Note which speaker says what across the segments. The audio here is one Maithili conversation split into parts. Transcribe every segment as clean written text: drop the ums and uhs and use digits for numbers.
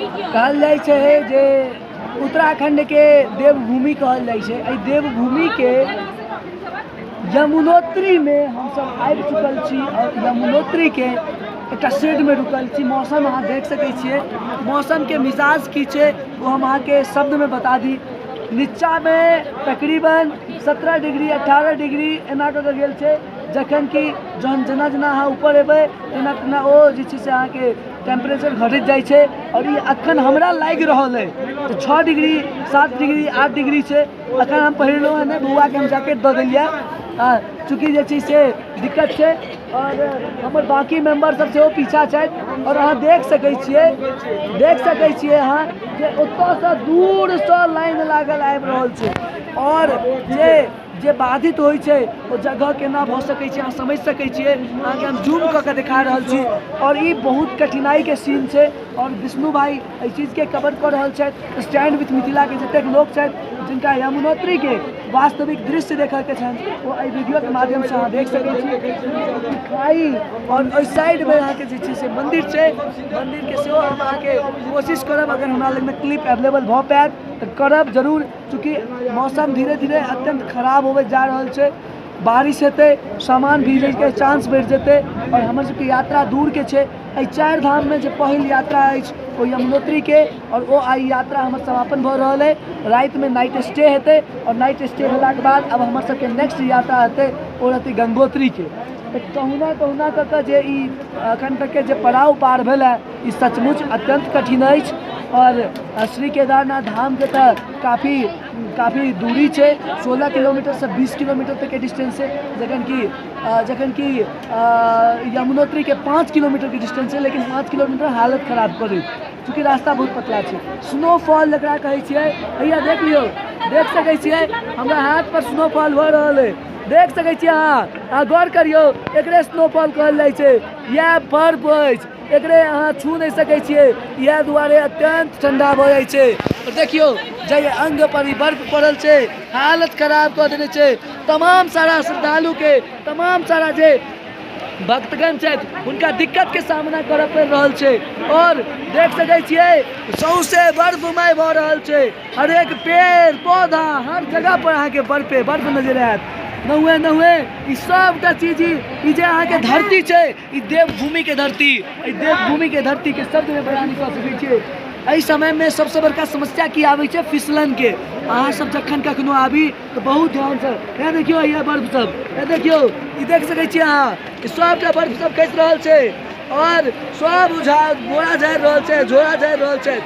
Speaker 1: कहल जाइ छै जे उत्तराखण्डके देवभूमि कहल जाइ छै। एहि देवभूमिके यमुनोत्रीमे हमसब आबि चुकल छी आओर यमुनोत्रीके एकटा शेडमे रुकल छी। मौसम अहाँ देख सकै छियै, मौसमके मिजाज की छै ओ हम अहाँके शब्दमे बता दी। नीचाँमे तकरीबन 17 डिग्री 18 डिग्री एना कऽ कऽ गेल छै, जखन कि जहन जेना जेना अहाँ ऊपर एबै तेना तेना ओ जे छै से अहाँके टेम्परेचर घटैत जाइ छै। आओर ई अखन हमरा लागि रहल अइ तऽ 6 डिग्री 7 डिग्री 8 डिग्री छै। अखन हम पहिरलहुँ हँ नहि, बौआके हम जैकेट दऽ देलियै हँ, चूँकि जे छै से दिक्कत छै। आओर हमर बाँकी मेम्बर सब सेहो पीछा छथि। आओर अहाँ देख सकै छियै, देख सकै छियै अहाँ जे ओतऽसँ दूरसँ लाइन लागल आबि रहल छै। आओर जे जे बाधित होइ छै ओ जगह केना भऽ सकै छै अहाँ समझि सकै छियै। अहाँके हम जूम कऽ कऽ देखा रहल छी। आओर ई बहुत कठिनाइके सीन छै। आओर विष्णु भाई एहि चीजके कवर कऽ रहल छथि। स्टैंड विथ मिथिलाके जतेक लोक छथि जिनका यमुनोत्रीके वास्तविक दृश्य देखयके छनि ओ एहि वीडियोके माध्यमसँ अहाँ देख सकै छी। खाइ आओर ओहि साइडमे अहाँके जे छै से मन्दिर छै। मन्दिरके सेहो हम अहाँके कोशिश करब, अगर हमरा लगमे क्लिप एवेलेबल भऽ पायत तऽ करब जरूर। चूँकि मौसम धीरे धीरे अत्यन्त खराब होबैत जा रहल छै, बारिश हेतै, सामान भीजैके चांस बढ़ि जेतै। आओर हमर सबके यात्रा दूरके छै। एहि चारि धाममे जे पहिल यात्रा अछि ओ यमुनोत्रीके, आओर ओ आइ यात्रा हमर समापन भऽ रहल अइ। रातिमे नाइट स्टे हेतै आओर नाइट स्टे भेलाके बाद आब हमर सबके नेक्स्ट यात्रा हेतै ओ रहतै गंगोत्रीके। तऽ कहुना कहुना कऽ कऽ जे ई एखन तकके जे पड़ाव पार भेल हँ ई सचमुच अत्यन्त कठिन अछि। आओर श्री केदारनाथ धामके तऽ काफी काफी दूरी छै, 16 किलोमीटरसँ 20 किलोमीटर तकके डिस्टेंस छै, जखन कि यमुनोत्रीके 5 किलोमीटरके डिस्टेंस छै। लेकिन 5 किलोमीटर हालत खराब कऽ दै, चूँकि रास्ता बहुत पतला छै। स्नोफॉल जकरा कहै छियै, हैया देख लियौ, देख सकै छियै हमरा हाथ पर स्नोफॉल भऽ रहल अइ। देख सकै छियै अहाँ, अहाँ गौर करियौ, एकरे स्नोफॉल कहल जाइ छै। इएह बर्फ अछि, एकरे अहाँ छू नहि सकै छियै, इएह दुआरे अत्यन्त ठण्डा भऽ जाइ छै। आओर देखियौ जाहि अङ्ग पर ई बर्फ पड़ल छै हालत खराब कऽ देने छै तमाम सारा श्रद्धालुके, तमाम सारा जे भक्तगण छथि हुनका दिक्कतके सामना करऽ पड़ि रहल छै। आओर देख सकै छियै सौँसे बर्फमय भऽ रहल छै, हरेक पेड़ पौधा हर जगह पर अहाँके बर्फे बर्फ नजर आयत। नहुए नहुए ई सबटा चीज ई जे अहाँके धरती छै ई देवभूमिके धरती, एहि देवभूमिके धरतीके शब्दमे बयान कऽ सकै छियै। एहि समयमे सबसँ बड़का समस्या की आबै छै फिसलनके। अहाँ सब जखन कखनो आबी तऽ बहुत ध्यानसँ, हे देखियौ इएह बर्फ सब, हे देखियौ ई देख सकै छियै अहाँ, ई सबटा बर्फ सब खसि रहल छै आओर सब झा बोरा झाड़ि रहल छै, झोरा झाड़ि रहल छै।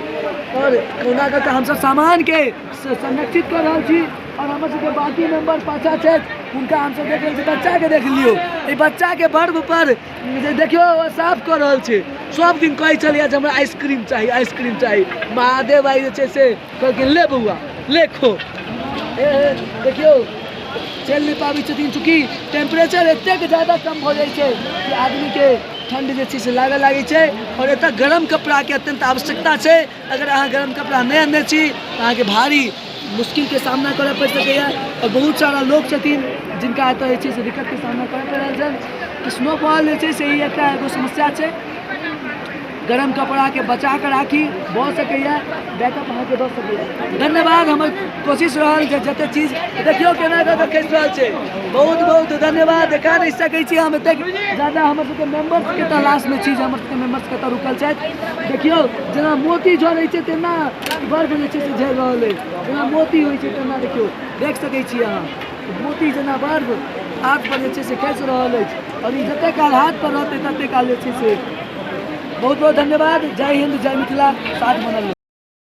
Speaker 1: आओर कहुना कऽ कऽ हमसब सामानके संरक्षित कऽ रहल छी। आओर हमर सबके बाँकी मेम्बर पाछाँ छथि, हुनका हमसब देख रहल छी। बच्चाके देख लियौ, एहि बच्चाके बर्फ पर जे देखियौ साफ कऽ रहल छै। सब दिन कहै छलैए जे हमरा आइसक्रीम चाही, आइसक्रीम चाही। महादेव आइ जे छै से कहलखिन ले बौआ ले खो। हे हे देखियौ चलि नहि पाबै छथिन, चूँकि टेम्परेचर एतेक जादा कम भऽ जाइ छै कि आदमीके ठण्ड जे छै से लागऽ लागै छै। आओर एतऽ गरम कपड़ाके अत्यन्त आवश्यकता छै। अगर अहाँ गरम कपड़ा नहि अनने छी तऽ अहाँके भारी मुश्किलके सामना करऽ पड़ि सकैए। आओर बहुत सारा लोक छथिन जिनका एतऽ जे छै से दिक्कतके सामना करऽ पड़ि रहल छनि। स्नोफॉल जे छै से ई एकटा एगो समस्या छै। गरम कपड़ाके बचा कऽ राखी, भऽ सकैए बैकअप अहाँके दऽ सकैए। धन्यवाद, हमर कोशिश रहल जे जते चीज देखियौ केना कऽ कऽ खसि रहल छै। बहुत बहुत धन्यवाद। देखा नहि सकै छी हम एतेक जादा हमर सबके मेम्बर्सके तलाशमे छी जे हमर सबके मेम्बर्स कतऽ रुकल छथि। देखियौ जेना मोती झड़ै छै तेना बर्फ जे छै से झड़ि रहल अछि, जेना मोती होइ छै तेना। देखियौ देख सकै छी अहाँ मोती जेना बर्फ हाथ पर जे छै से खसि रहल अछि। आओर ई जते काल हाथ पर रहतै तते काल जे छै से। बहुत बहुत धन्यवाद। जय हिन्द, जय मिथिला, साथ बनल रहू।